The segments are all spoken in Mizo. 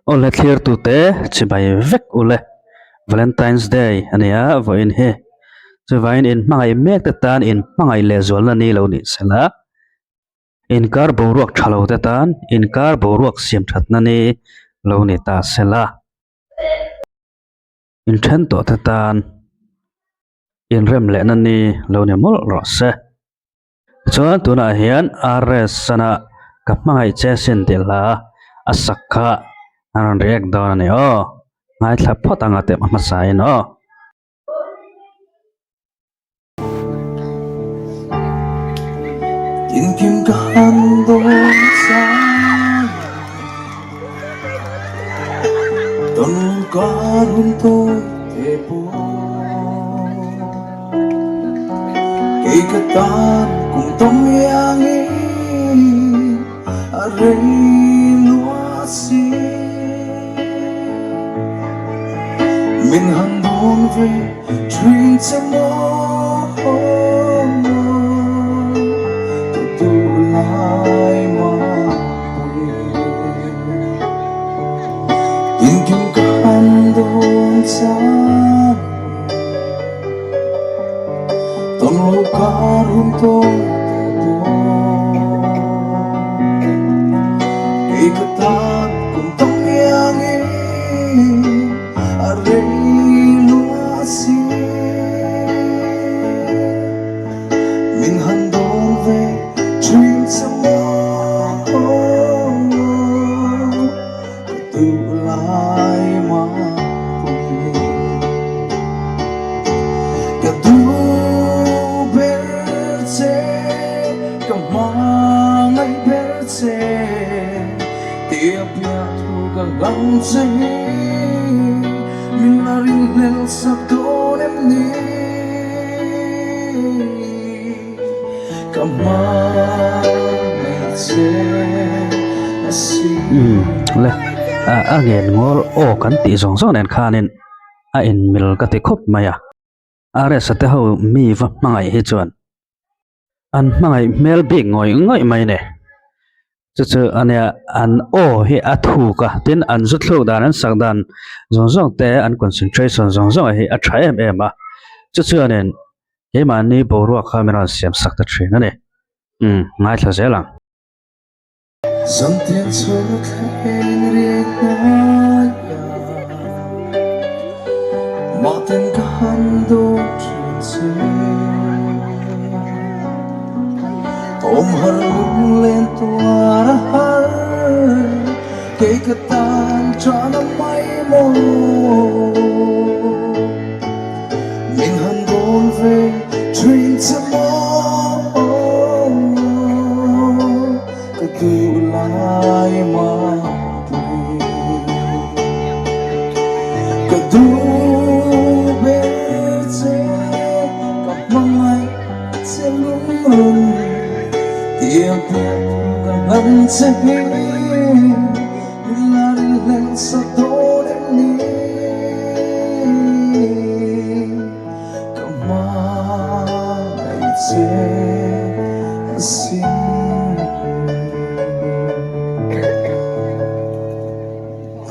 Awle thlirtute chibai vek ule Valentine's Day a nia vawiin hi chuvangin in hmangaih mek te tan in hmangaih leh zualna ni lo nih sela inkar boruak tha lo te tan inkar boruak siam thatna ni lo ni ta sela inthen tawh te tan inrem lehna ni lo ni mawlh rawh se. Chuan tunah hian RS sana ka hmangaih che sin tih hla a sak kha a rawn react dawn a ni aw ngaithla phawt ang a teh hmasa in aw. Tinkim ka han dawn chang Tawn kar hun tawi te pawh Kei ka tan kum tawng iangin a rei lua si. Min han dawn ve thin che maw ka duh lai mapui. Tinkim ka han dawn chang. Tawn lo kar hun tawi te pawh Kei ka tan kum tam iangin a rei lua si Min han dawn ve thin che maw Ka duh lai mapui Ka duh ber che ka hmangaih ber che Tia piah thu ka hlang che hi min la rinhlel sak dawn em ni Ka hmangaih che a si. Umm le a ngen ngawl aw kan tih zawng zawng nen khanin a inmil ka ti khawp mai a RS a te ho mi va hmangaih hi chuan an hmangaih hmel bik ngawih ngawih mai ni chu chu a nia an aw hi a thuk a tin an zu thluk dan an sak dan zawng zawng te an concentration zawng zawng hi a tha em em a chu chuanin keimahni boruak kha min rawn siam sak ta thin a ni umm ngaithla zel ang. Zantiang chhawr thleng riak hnuaia Mahten ka han dawn thin che Awm har lunglen tuar a har Kei ka tan tan a mai maw Min han dawn ve thin che maw Ka duh lai mapui Ka duh ber che ka hmangaih che lungrun Tiang piah thu ka hlan che hi Min la rinhlelh sak dawn em ni Ka hmangaih che a sin.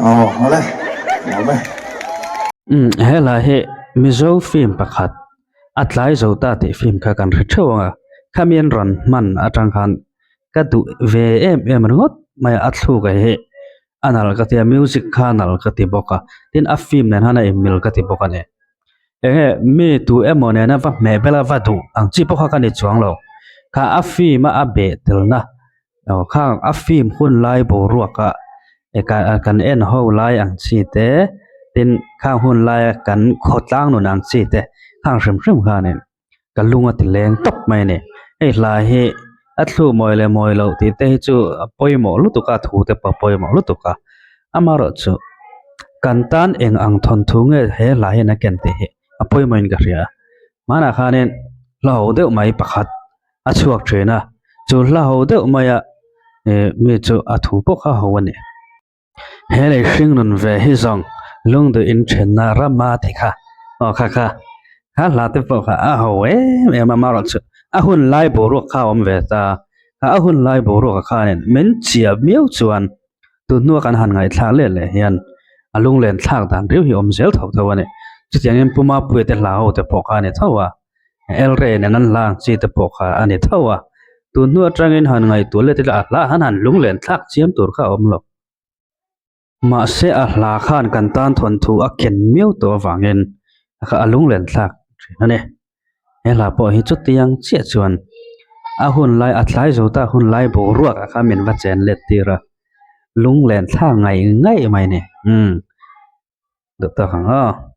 Aw awle nuam e. Umm he hla hi Mizo film pakhat a tlai zo ta tih film kha kan hre theuh ang a khami an rawn hman atang khan ka duh ve em em ringawt mai a a thluk a hi a nalh ka ti a music kha a nalh ka ti bawk a tin a film nen hian a inmil ka ti bawk a ni eng nge mi tu emaw nena va hmeh bela va duh ang chi pawh kha ka ni chuang lo kha a film a a beh telna aw khang a film hun lai boruak a kan en ho lai ang chi te tin khang hun laia kan khawtlang nun ang chi te khang hrim hrim khanin. ka lung a ti leng tawp mai a ni hei hla hi a thlu mawi leh mawi loh tih te hi chu a pawimawh lutuk a thu te pawh a pawimawh lutuk a amaherawhchu kan tan eng ang thawnthu nge he hla hian a ken tih hi a pawimawh in ka hria hmanah khanin hla ho deuh mai pakhat a chhuak thin a chu hla ho deuh maia ih mi chu a thu pawh kha ho a ni. He lei hring nun ve hi zawng lungduh in thenna rama tih kha aw kha kha kha hla te pawh kha a ho em em a amaherawhchu a hun lai boruak kha a awm ve ta a a hun lai boruak ah khanin min chiah miau chuan. Tun hnua kan han ngaihthlak leh leh hian a lunglen thlak dan riau hi awm zel tho tho a ni. Chutiangin Pu Mapuia te hla ho te pawh kha a ni tho a, Elrei nen an hla ang chi te pawh kha a ni tho a. Tun hnu atangin han ngaihtuah let ila a hla han han lunglen thlak chiam tur kha a awm lo. Mahse a hla khan kan tan thawnthu a ken miau tawh avangin kha a lunglen thlak thin a ni. He hla pawh hi chutiang chiah chuan a hun lai a tlai zo ta hun lai boruak ah khan min va chen let tir a, lunglen thlak ngaih ngaih mai a ni. Umm duh tawk ang aw.